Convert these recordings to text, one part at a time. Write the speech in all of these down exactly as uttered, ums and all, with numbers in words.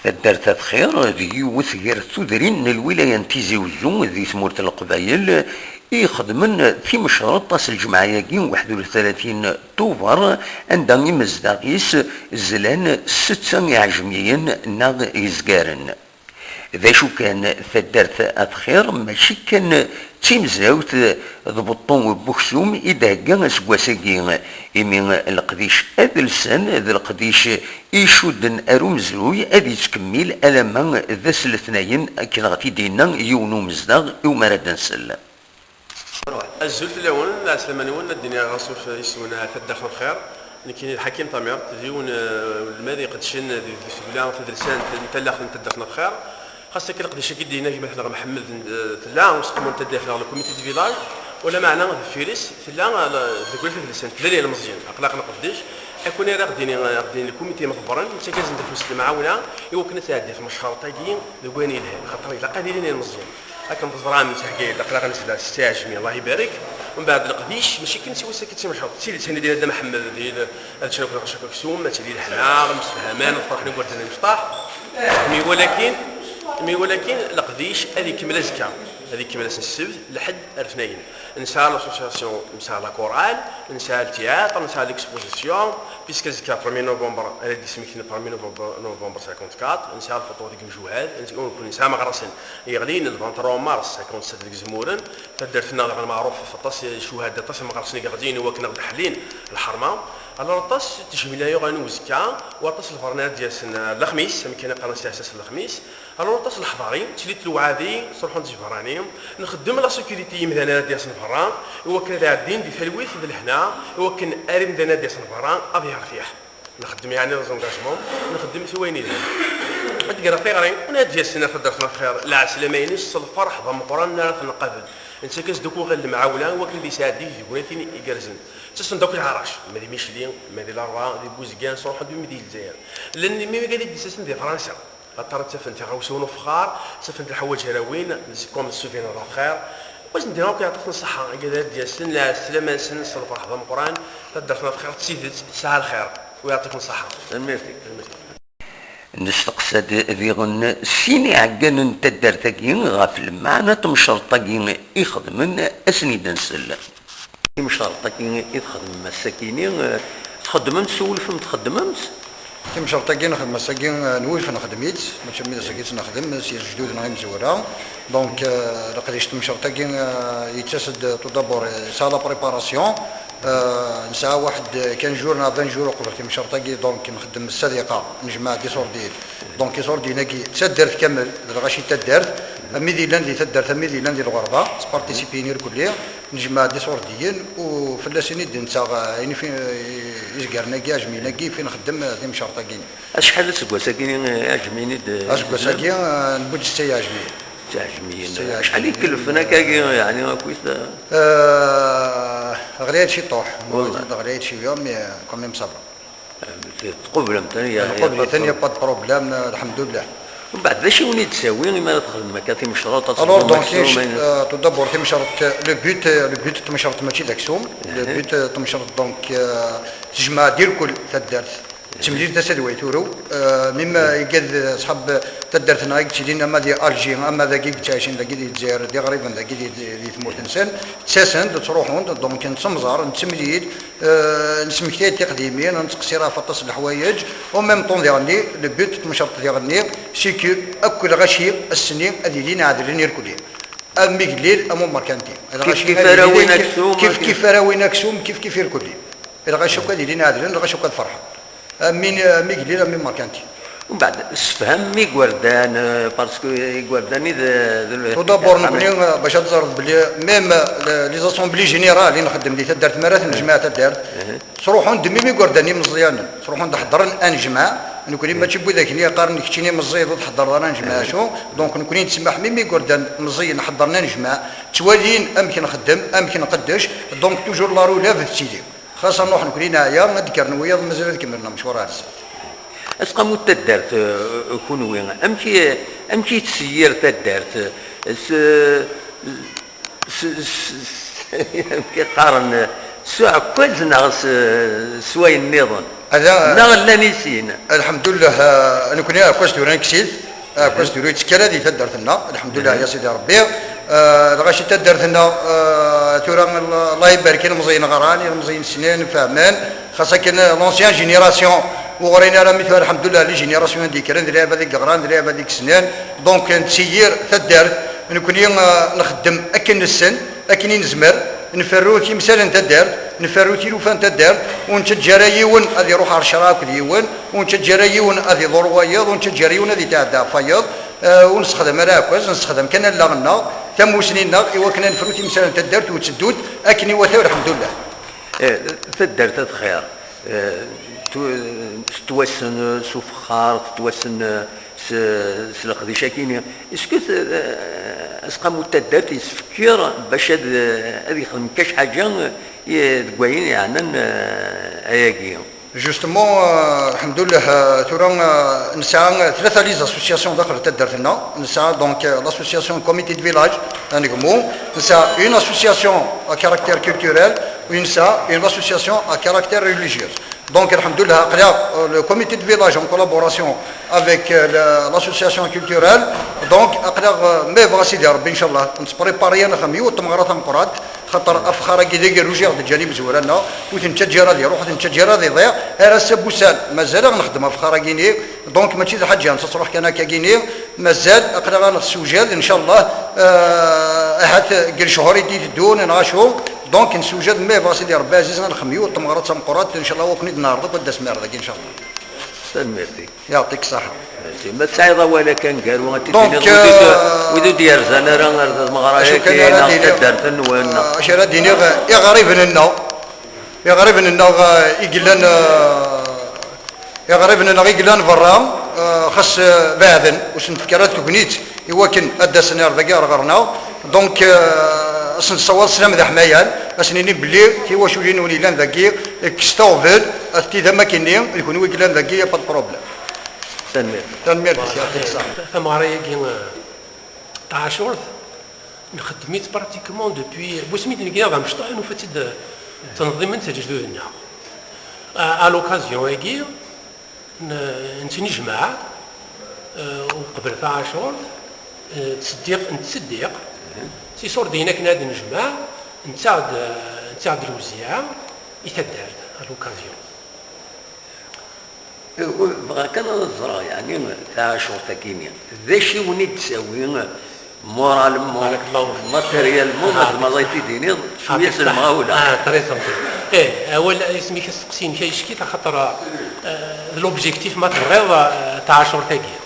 Taddart At Xir d yiwet gar tudrin n lwilaya n Tizi Uzzu di tmurt n Leqbayel i ixedmen timecreḍt ass n lǧemɛa-agi, waḥed u tlatin Tubeṛ, anda imezdaɣ-is zlan setta iɛejmiyen neɣ izgaren. D acu kan, taddart At Xir mačči kan d timezrawt d beṭṭu n uksum i d-thegga aseggas-agi, imi leqdic adelsan d leqdic icudden ar umezruy ad yettkemmil alamma d ass n letnayen, akken ɣ t-id-yenna yiwen umezdaɣ iwumi ara d-nsel. Azul fell-awen, lɛeslama-nwen, ad d-iniɣ ɣas ɣef yisem-nwen Taddart n Lxir. Nekkini d Ḥakim Tamirt, d yiwen, eh, n unelmad iqeddcen di, di tdukla tadelsant n tallaɣt n Taddart n Lxir. Xas akka leqdic-agi d-yenna gma-tneɣ Mḥemmed, eh, tella useqqamu n taddart neɣ le comité de village, wala meɛna deffir-s tella, eh, tdukla tadelsant, tella yilmeẓyen, aql-aɣ nqeddec, akk ara ɣ-d-yini, ɣ-d-yini le comité imḍebbren, nettaggazen-d afus n lemɛawna i wakken ad tɛeddi tmecreḍt-agi deg wayen yelhan, xaṭer ilaq ad ilin yilmeẓyen. Akken teẓram, nettɛegga-d aql-aɣ nezla s Ssi Ɛejmi, Allah ibarek. Umbeɛd leqdic, mačči kan s wass-agi d timecreḍt, d tidet, ayen i d-yenna Dda Mḥemmed, d il-, ad ččen akk lɣaci akk aksum, ad tili leḥna, msefhamen, ad ferḥen igerdan imecṭaḥ. Mi walakin, mi walakin leqdic ad ikemmel azekka, ad ikemmel ass n ssebt, lḥedd ar letnayen. Nesɛa l'association, nesɛa la chorale, nesɛa le théâtre, nesɛa l'exposition, puisque azekka premier novembre, ara d-ismektin premier novembre, novembre cinquante-quatre, nesɛa lfuṭur deg imjuhad, nesɛa, ur nekni nesɛa meɣrasen yeɣlin, le vingt-trois mars cinquante-sept deg Zmuren, taddart-nneɣ daɣen meɛruf ɣef aṭas n ccuhada, aṭas n meɣrasen i yeɣlin i wakken ad ɣ-d-ḥellin lḥerma. Alors aṭas n tejmila yuɣalen i uzekka, u aṭas n lberna ara d-yasen, eh, lexmis, amek kan qqaren s tiɛessas n lexmis. Alors aṭas n leḥḍari, ttlit lewɛadi, ttruḥun-d si berrani, nxeddem la sécurité i yimdanen ara d-yasen berra, i wakken ad ɛeddin di talwit d lehna, i wakken ar imdanen ara d-yasen berra ad yertiḥ. Nxeddem yeɛni les engagements, nxeddem s wayen yelhan. Ad d-greɣ tiɣri, win ara d-yasen ar taddart n At Xir, lɛeslama-ines s lferḥ d ameqqran ara ten-nqabel. Nettak-as-d akk uɣil n lemɛawna i wakken ad yesɛeddi tignatin igerrzen. Ttasen-d akk leɛrac, ma di Micli, ma di Lerba, di Buzgan, sruḥen-d imi di Lezzayer. Llan imi wigad i d-yettasen di Fransa. Axaṭer ttafen tiɣawsiwin ufexxar, ttafen-d leḥwayeǧ ara win, comme souvenir d'At Xir. Wa sen-d-iniɣ akk yeɛṭi-ten ṣṣeḥḥa, igad ara d-yasen, lɛeslama-nsen s lferḥ d ameqqran, taddart n At Xir d tidet tesɛa lxir, u yeɛṭi-ken ṣṣeḥḥa. Tanemmirt-ik. Tanemmirt-ik. Nesteqsa-d diɣen sin iɛeggalen n taddart-agi ɣef lmeɛna n temceṛt-agi i xedmen, ad sen-id-nsel. Timceṛt-agi i txedmem ass-agi-ni, eh, txeddmem s wulfem txeddmem-tt? Timceṛt-agi nxeddem ass-agi, eh, nwulef nxeddem-itt, mačči am d ass-agi i tt-nexdem, s lejdud neɣ imezwura. Donc, eh, leqdic n temceṛt-agi, eh, yettas-d tout d'abord, eh, yesɛa la préparation. Eh, nesɛa waḥed quinze jours neɣ vingt jours uqbel timceṛt-agi, donc nxeddem ssadiqa, nejmeɛ-d iṣurdiyen. Donc iṣurdiyen-agi d taddart kamel, d lɣaci n taddart, am wid yellan di taddart, am wid yellan di lɣerba, sparticipiyen irkelli. Nejmeɛ-d iṣurdiyen u fell-asen i d-nettaɣ, eh, ayen i fi-, eh, izgaren-agi, iɛejmiyen-agi, fi nxeddem, eh, timceṛt-agi. Acḥal aseggas-agi, eh, iɛejmiyen i d-, Aseggas-agi, eh, newwi-d setta iɛejmiyen. Setta iɛejmiyen. Setta iɛejmiyen. Acḥal i ikelfen akkagi, yeɛni, akkit, eh? Eh, ɣlayet ciṭuḥ. Wallah. Ɣlayet ciṭuḥ, mais, eh, quand même ça va. Tqublemt-ten, ya, Nqubel-iten, y a pas de problème, lḥemdullah. Mbeɛd, d acu i wen-id-tawi imi ara txedmem akka timecreḍt, ad Alors, teẓẓum donc, aksum, ayen- euh, tout d'abord, timecreḍt, le but, euh, le but n temceṛt mačči d aksum. Le but, euh, n temceṛt, donc, euh, tejmeɛ-d irkul taddart. Temlil tasa d way turew. Euh, même, euh, igad, euh, ṣṣḥab taddart-nneɣ i yettilin ama di Alger, ama dagi i yettɛicin dagi di Lezzayer, d iɣriben dagi di, di, di tmurt-nsen, ttasen-d, ttruḥun-d, donc, nettemẓar, nettemlil, Euh, nesmektay-d tiqdimin, nettqeṣṣir ɣef aṭas n leḥwayeǧ. En même temps, diɣenni, le but n temceṛt diɣenni, c'est que akk lɣaci ass-nni ad ilin ɛedlen irkelli. Am igellil, am umerkanti. Lɣaci kif ad ara ilin win aksum, kif, kif ara win aksum, kif, kif irkelli. Lɣaci akk ad ilin ɛedlen, lɣaci akk ad ferḥen. Am win, am igellil, am imerkanti. Mbeɛd, sefham igerdan, euh, parce que igerdan i d, d Tout d'abord, nekkni, euh, bac ad teẓreḍ belli même, euh, les assemblées générales i nxeddem di taddart, mi ara tennejmaɛ taddart, sruḥun-d même igerdan imeẓyanen, sruḥun-d ḥeḍren anejmaɛ, nekkni mačči n widak-nni yeqqaren keččini meẓẓiyeḍ ur tḥeḍreḍ ara anejmaɛ acu, donc nekkni nettsemmaḥ même igerdan meẓẓiyen ḥeḍren anejmaɛ, ttwalin amek nxeddem, amek nqeddec, donc toujours la relève tettili. Xas ad nruḥ nekkni neɛya, ad d-kkren wiyaḍ, mazal ad kemmlen amecwar ar zdat. Aseqqamu n taddart, eh, kunwi, amek i, amek i yettseyyir taddart, eh, s, s, s, s, amek i qqaren, eh, s uɛekkaz neɣ s, s wayen nniḍen? Hada, neɣ llan i sin? Lḥemdullah, eh, nekkni aɛekkaz tura nekk-it, aɛekkaz tura yettekka di taddart-nneɣ, lḥemdullah ya sidi Rebbi. Eh, lɣaci taddart-nneɣ, eh, tura, Allah ibarek, ilemẓiyen ɣran, ilemẓiyen ssnen, fehmen, xas akken, eh, l'ancien génération, ur ɣrin ara mi tura, lḥemdullah, les générations i d-yekkren, d lɛibad i yeɣran, d lɛibad i yessnen. Donc, nettseggir taddart, nekkni, eh, nxeddem akken nessen, akken i nezmer, nferru timsal n taddart, nferru tilufa n taddart, ur nettaǧǧa ara yiwen ad iruḥ ɣer ccṛeɛ akked yiwen, ur nettaǧǧa ara yiwen ad iḍur wayeḍ, ur nettaǧǧa ara yiwen ad itɛedda ɣef wayeḍ, eh, ur nessexdam ara aɛekkaz, nessexdam kan allaɣ-nneɣ, tamusni-nneɣ, i wakken ad nefru timsal n taddart ur tteddut akken iwata, lḥemdullah. Eh, taddart ad xir, eh, tu-, tettwassen s ufexxar, tettwassen s, s leqdic-agi-nni. Est-ce que, eh, aseqqamu n taddart yessefk bac ad, ad yexdem kac ḥaǧa, eh, deg wayen yeɛnan, eh, ayagi? Justement, euh, lḥemdullah, euh, tura, euh, nesɛa tlata les associations daxel taddart-nneɣ. Nesɛa donc, euh, l'association comité de village, anegmu. Nesɛa une association à caractère culturel, u nesɛa une association à caractère religieux. Donc, alhamdoulilah, aql-aɣ, euh, le comité de village en collaboration avec, euh, le, l'association culturelle. Donc, aql-aɣ, euh, ma yebɣa Sidi Rebbi, inchallah, nettprépari-yan axxam yiwet tmeɣra tameqqrant, xaṭer afexxar-agi d agerruj i ɣ-d-ǧǧan imezwura-nneɣ, ur t-nettaǧǧa ara ad iruḥ, ur t-nettaǧǧa ara ad iḍiɛ, ar ass-a n wussan, mazal-aɣ nxeddem afexxar-agi-nni, donc mačči d lḥaǧa, nettruḥ kan akka-agi-nni, mazal, aql-aɣ ad nessewjad, inchallah, euh, ahat deg lechur i d-iteddun, neɣ acu, Donc, nessewjad ma yebɣa Sidi Rebbi Ɛziz ad nexdem yiwet tmeɣra d tameqqrant, inchallah, wakken i d-neɛreḍ akk ad d-asem ar dagi, inchallah. Tanemmirt-ik. Yeɛṭik ṣṣeḥḥa. Merci. Ma tesɛiḍ awal a kan gar wa, ad t-id-tiniḍ, donc, wid ur d-, euh, wid ur d-yerzan ara ar tmeɣra-agi neɣ taddart-nwen, neɣ? Acu ara d-iniɣ, euh, iɣriben-nneɣ, iɣriben-nneɣ, euh, i yellan, euh, Iɣriben-nneɣ i yellan berra, eh, xas, eh, beɛden, ur sen-tefki ara tegnit i wakken ad d-asen ar dagi ar ɣer-neɣ. Donc, eh, ad sen-nessawaḍ sslam d aḥmayan, ad sen-nini belli tiwaculin-nwen yellan dagi, kkset aɣbel, atenti d amakini, d kenwi i yellan dagi, y a pas de problème. Tanemmirt. Tanemmirt. Tameɣra-agi, eh, Taɛacurt, nxeddem-itt pratiquement depuis wasmi d-negna d amecṭuḥ, nufa-tt-id d tanḍimt n lejdud-nneɣ. À, à l'occasion-agi, n-, nettnejmaɛ, eh, uqbel taɛacurt, eh, ttseddiq, nettseddiq, s iṣurdiyen akken ad nejmeɛ, nettaɣ-d, nettaɣ-d lewziɛa i taddart, à l'occasion. Bɣiɣ kan ad ẓreɣ, yeɛni, taɛacurt-agi-nni, d acu i wen-id-tawi, moralement, matériellement, ma tzemreḍ ad yi-t-id-tiniḍ, cwiya s lemɣawla. Ah, très gentil. Eh, awal, isem-ik asteqsi-inek ayecki, axaṭer, eh, d l'objectif, ma tebɣiḍ, eh, taɛacurt-agi.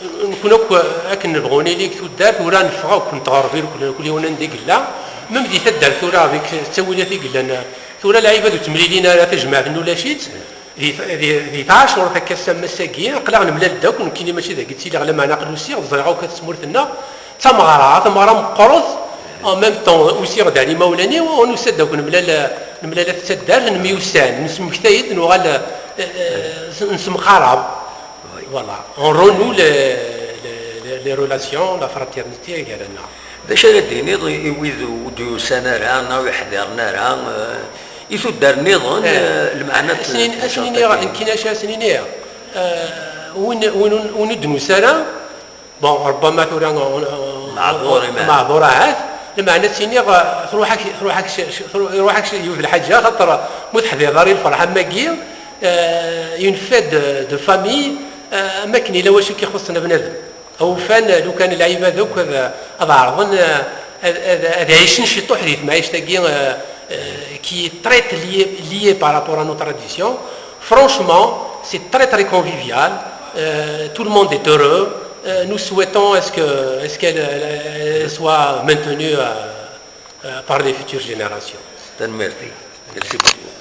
Nekni akk, akken nebɣu nili deg tuddart, ur neffeɣ akk, nettɣerrib akk, kul yiwen anda i yella. Même di taddart tura, avec ttawilat i yellan, tura lɛibad ur ttemlilin ara, tajmaɛt-nni ulac-itt. Di, di, di taɛacurt akka, ass-a, ass-agi, aql-aɣ nemlal-d akk, nekkini mačči dagi ttiliɣ, lameɛna aql usiɣ-d, ẓriɣ akk at tmurt-nneɣ, d tameɣra, tameɣra meqqret, en même temps, usiɣ-d ar imawlan-iw, nusa-d akk, nemlal, nemlal at taddart, nemyussan, nesmektay-d, nuɣal, eh, eh, s-, nessemqarab. Voilà, on renoue les, les, les, les relations, la fraternité gar-aneɣ. D acu ara d-tiniḍ i, i wid ur d-yusan ara, neɣ ur ḥdiren ara, eh, i tuddar nniḍen, eh, lmeɛna n, ad sen-in-, ad sen-iniɣ, nekkini acu ad sen-iniɣ, eh, win, win, win ur d-nusi ara, bon, ربما tura, eh, meɛdur, meɛdur ahat, lmeɛna ad s-iniɣ, eh, truḥ-ak, truḥ-ak, tru-, iruḥ-ak yiwet lḥaǧa, xaṭer ma ur teḥdireḍ ara i lferḥ am wagi, eh, une fête de, de famille, eh, am wakken yella wacu i k-ixuṣṣen a bnadem. Awufan, lukan lɛibad akk ad, ad ɛerḍen, eh, ad, ad, ad ɛicen ciṭuḥ di temɛict-agi, eh, eh, qui est très lié, lié par rapport à nos traditions. Franchement, c'est très, très convivial. Euh, tout le monde est heureux. Euh, nous souhaitons est-ce que, est-ce qu'elle, elle, elle soit maintenue, euh, euh, par les futures générations. Tanemmirt-ik. Merci beaucoup.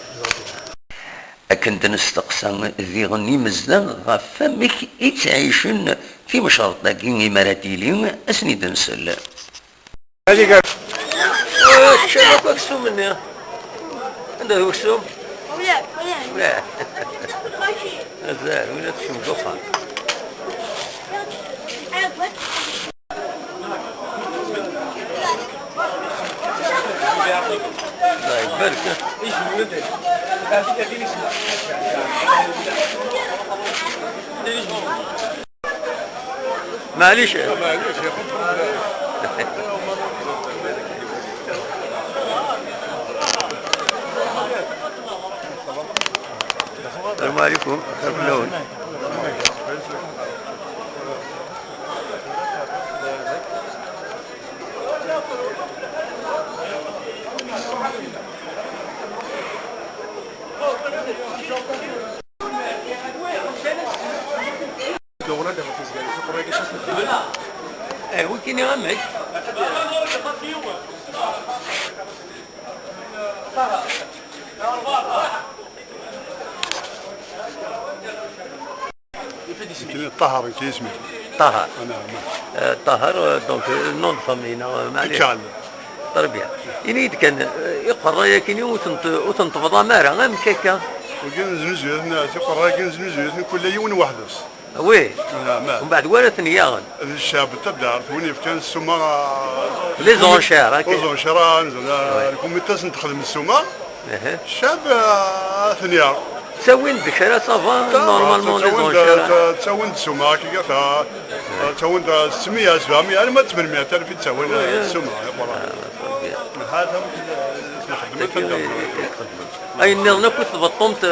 Akken d-nesteqsa diɣen imezdaɣ ɣef wamek i ttɛicen timcerḍt-agi, imi ara d-yili ad sen-id-nsel. Ččan akk aksum-nni. Anda d weksum? Ula, ula. Ula. Azal, win aksum d uxxam. الله يبارك. معليش. السلام عليكم. Eh, wikini amek? Nekni Ṭaher, nekk isem-iw. Ṭaher. Ana, ana. Eh, Ṭaher, eh, donc, eh, nom de famille, neɣ, eh, maɛlic. Ikal. Très bien. Ini-yi-d kan, eh, iqerray-agi ur ten-, ur ten-tebḍam ara, amek akka? Wigi neznuzu-ten, tiqerray-agi neznuzu-ten, kul yiwen weḥd-s. Oui. Ana, ana. Umbeɛd wara ten-yaɣen? D ccɛeb n taddart, win yefkan ssuma, les enchères, akka. Les enchères, ah, nzal, ah, oui. Le comité sen-texdem ssuma. Aha. Ccɛeb, ah, ad ten-yaɣ. Ttawin-d kra, ça va, normalement, les enchères. Ttawin-d ssuma, akka, ttawin-d setmeyya, sebɛemeyya, alma d tmenmeyya alef i d-ttawin, ssuma, iqerra. Ah, très bien. Ayen nniḍen akk tbeṭṭumt, eh,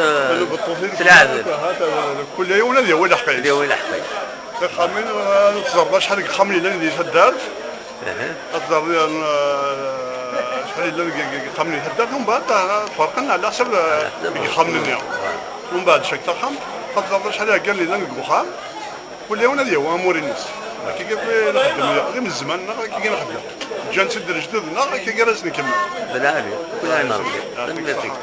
s leɛdel. Kul yiwen ad yawi leḥq-is. Ad yawi leḥq-is. Tixxamin, eh, ad teẓreḍ acḥal n yexxamen yellan di taddart. Aha. Ad teẓreḍ, eh, acḥal yellan deg, deg, deg yexxamen di taddart, umbeɛd, eh, ferqen ɛla ḥsab, eh, deg yexxamen-nni. Umbeɛd, cak taxxamt, ad teẓreḍ acḥal i yellan deg uxxam. Kul yiwen ad yawi amur-ines. Akka i nxeddem, d imezman-nneɣ, akka i nxeddem. Ǧǧan-tt-id lejdud-nneɣ, akka ara s-nkemmel. Belɛali, kul ɛam Rebbi. Tanemmirt-ik.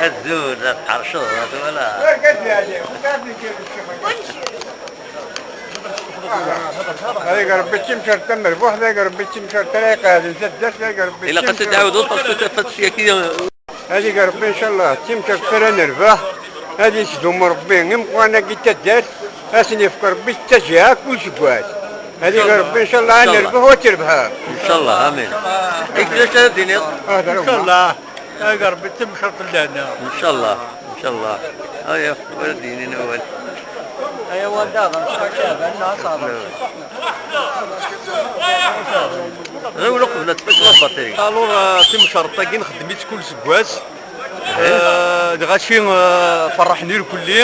Azul, la tḥerceḍ, la twala. Bonjour. Ay Rebbi, timcert tamerbuḥt, ay Rebbi, timcert ara iqeɛden taddart, ay Rebbi. Ilaq ad tt-id-tɛawdeḍ, parce que tafat syaki. Ad ig Rebbi, ncallah, timcert ara nerbeḥ, ad isdum Rebbi imeqqran-agi n taddart, ad sen-yefk Rebbi ttajiɛa kul seggas. Ad ig Ncallah. Rebbi, ncallah, ad nerbeḥ u ad trebḥem. Ncallah, amin. Yak d acu ara d-tiniḍ? Ncallah. Ay Rebbi, d timcert n lehna. Ncallah, ncallah. Aya, ur d-yinin awal. Aya, wa daɣen, Caɛban, neɣ asaḍer. Ɣiwel uqbel ad tfak la batterie. Alors, euh, timcert-agi nxeddem-itt kul seggas. Euh, lɣaci, euh, ferrḥen irkelli.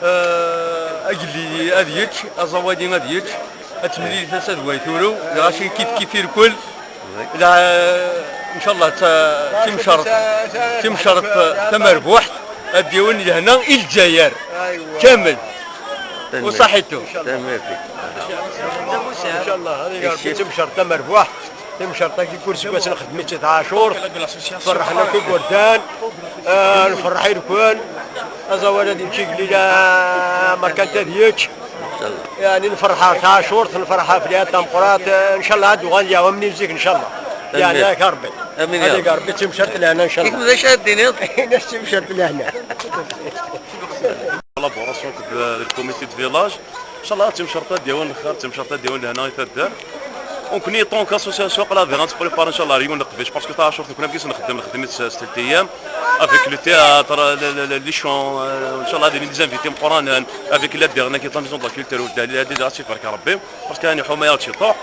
Euh, agellid ad yečč, aẓawali ad yečč, ad temlil tasa d way turew, lɣaci kif kif irkel. La, ncallah, d ta-, d timcert, d timcert tamerbuḥt, ad d-yawin lehna i Lezzayer kamel. Tanemmirt. U ṣaḥitu. Tanemmirt. Ncallah, hadi Rebbi d timcert tamerbuḥt. Timcert-agi kul seggas nxeddem-itt i tɛacurt, ferrḥen akk igerdan, eh, nferreḥ irkel, aẓawal ad yečč igellil, eh, amerkanti ad yečč. Yeɛni nferreḥ ɣer tɛacurt, nferreḥ ɣef lɛid tameqqrant, eh, ncallah ad d-uɣalen lɛawam-nni n zik, ncallah. Yeɛni ak Rebbi. Amin ya Rebbi. Rebbi d timcert lehna, ncallah. Yak d acu ara d-tiniḍ? Yak d timcert lehna. Collaboration d, d le comité de village. Inchallah, timcerṭ ad d-yawin lxir, timcerṭ ad d-yawin lehna i taddart. Donc, ni tant qu'association, aql-aɣ diɣ ad nettprépar, inchallah, ar yiwen n leqdic, parce que taɛacurt, nekkni amek i s-nxeddem, nxeddem-itt s, s telt ayyam, avec le théâtre, le, le, le, les chants, euh, inchallah, ad d-yawin des invités meqqranen, avec l'aide de la maison de la culture, u d-, ad d-, ad d-, ad tt-ibarek Rebbi, parce que, yani, ḥuma-yaɣ-d ciṭuḥ.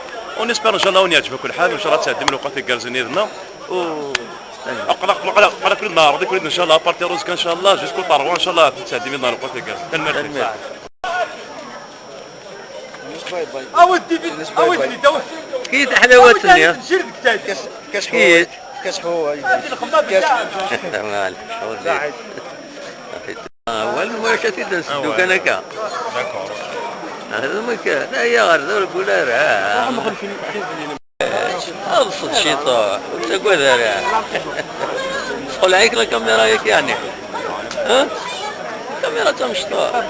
On espère, inchallah, ad wen-yeɛǧeb akk lḥal, inchallah, ad tɛeddim lewqat igerrzen yid-neɣ. U aql-aɣ, aql-aɣ, aql-aɣ neɛreḍ-iken-id, inchallah, à partir de, inchallah, jusqu'au tarwa, inchallah, ad tɛeddim yid-neɣ lewqat igerrzen. Tanemmirt. Tanemmirt. Awi-d, awi-d, awi-d. Kit ḥlawat-nni. Kit. Awal, ulac ad t-id-nseddu kan akka. D'accord. Hada ma kan, aya ɣer da ur wala ara. Ḍset ciṭuḥ, ur ttagad ara. Tqelleɛ-ik la caméra yak, yeɛni. Ha? Caméra d tamecṭuḥt.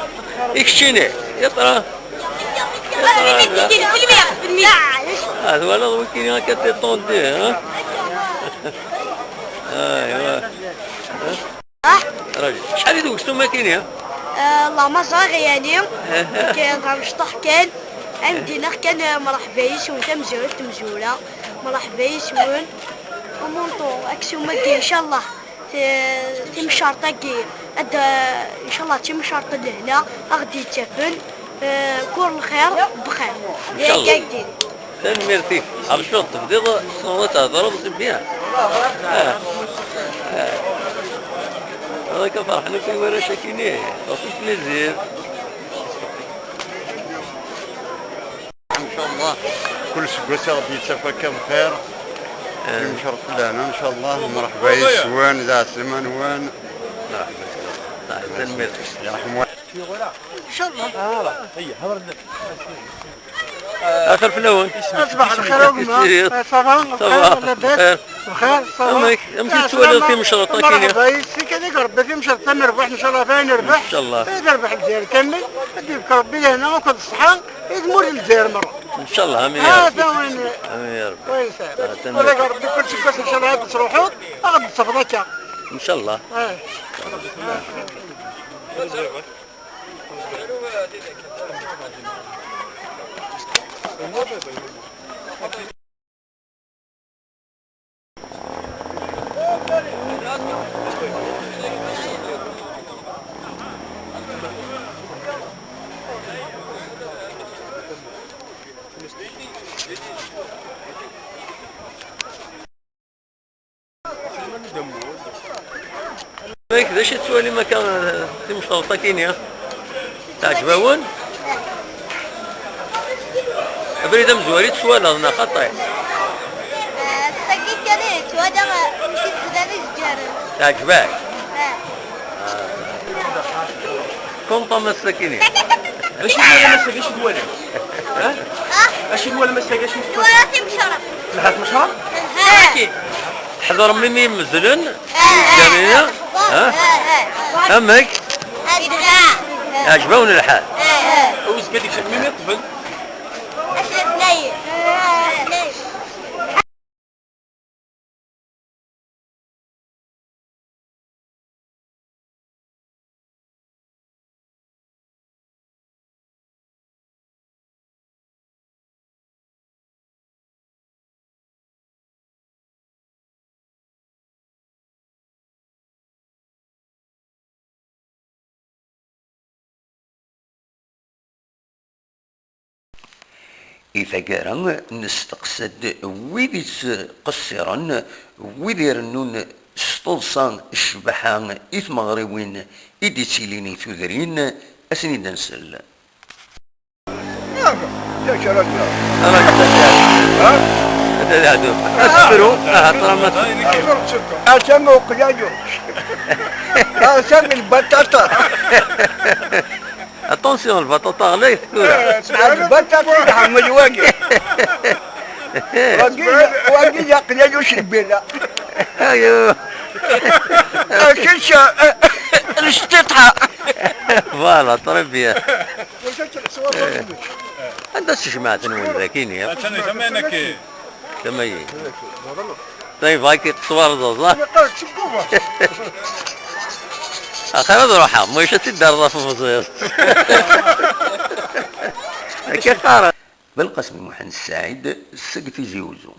I keččini, yeṭra. Yeṭra, la. Ah, twalaḍ wikini akka détendu, ha? Aywa. Rajel, acḥal i d-wektum akini? Eh, Allah ma ẓriɣ yani. Aha. Nekk d amecṭuḥ kan. Am d-iniɣ kan, eh, mṛeḥba yes-wen, tamezwarut n tmezwura, mṛeḥba yes-wen. Umunṭu, aksum-agi, ncallah, ti-, timcerṭ-agi, ad, eh, ncallah, d timcerṭ n lehna, a ɣ-d-yettafen, eh, kur lxir, bxir. Ncallah. Tanemmirt-ik. Ɛebcuḍ, tebdiḍ tessneḍ ad thedreḍ, c'est bien. Ah. Ah. Ɣikan ferḥen akk i warrac-agi-nni. Ɣef tmizir. Ncallah, kul aseggas a ɣ-d-yettaf akka bxir. Ah. Imceṛ fell-aneɣ, ncallah, mṛeḥba yes-wen, d ɛeslama-nwen. Mṛeḥba. Tanemmirt. Yerḥem wa- Ncallah. Axir fell-awen. Ṣbeḥ lxir a gma. Ça va? Ça va. Lxir, labas? Bxir. Bxir, ça va? Amek, amek i tettwaliḍ timecreḍt-agi? Mṛeḥba yes-k, ad yak Ṛebbi timecreḍt tamerbuḥt, ncallah, ad nerbeḥ. Ncallah. Ad yerbeḥ Lezzayer kamel, ad d-yefk Ṛebbi lehna akked ṣṣeḥḥa i tmurt n Lezzayer merra. Ncallah, amin ya Ṛebbi. Amin ya Ṛebbi. Amin ya Ṛebbi. Ula d Ṛebbi kul aseggas, ncallah, ad d-tettruḥuḍ, a ɣ-d-tettafeḍ akka. Ncallah. Ah. Yak, d acu i tettwalim akka, eh, timecreḍt-agi-nni? Teɛǧeb-awen? Abrid amezwaru i tettwaliḍ, neɣ xaṭi? Eh, tagi kan i ttwaliɣ, eh, amek i tezlan izgaren. Teɛǧeb-ak? Eh. Content ass-agi-nni. D acu i twalam ass-agi, acu i twalam? Ha? Ah? Acu i twalam ass-agi, acu i twalam? Twala timecreḍt. Telha tmecreḍt? Telha. Amek? Tḥeḍrem imi mezzlen? Eh, eh, izgaren-a? Eh, ha? Eh, eh. Amek? Telha. Iɛǧeb-awen lḥal? Eh, eh. Awezga deg-sen imi ṭṭfen? Acu d-tnayen? Eh, eh. I taggara, nesteqsa-d wid yettqeṣṣiren, wid irennun s teḍsa ccbaḥa i tmeɣriwin i d-ittilin i tudrin, ad sen-id-nsel. Yak, yak, yak. Ala, yak. Ha? Ata d aɛdum. Asefru, aha, ṭṭramat. Atan uqyayuc. Atan lbaṭaṭa. Attention, lbaṭaṭa ɣlayet tura. Eh, lbaṭaṭa i tḥemmel wagi. Wagi, wagi d aqyayuc n lbira. Ayo. Ah, kečč, eh, lcṭiṭa. Voilà, très bien. Anda-tt tejmaɛt-nwen dagi-nni? Attan di tama-nni. Tama-yi. Ṭayeb, akka tettwarzeḍ, ah? Axir ad ruḥeɣ, ma ulac ad tt-id-terreḍ ɣef umeẓẓiẓ. Akka qqaren. Belqasem Muḥend Ssaɛid seg Tizi Uzzu.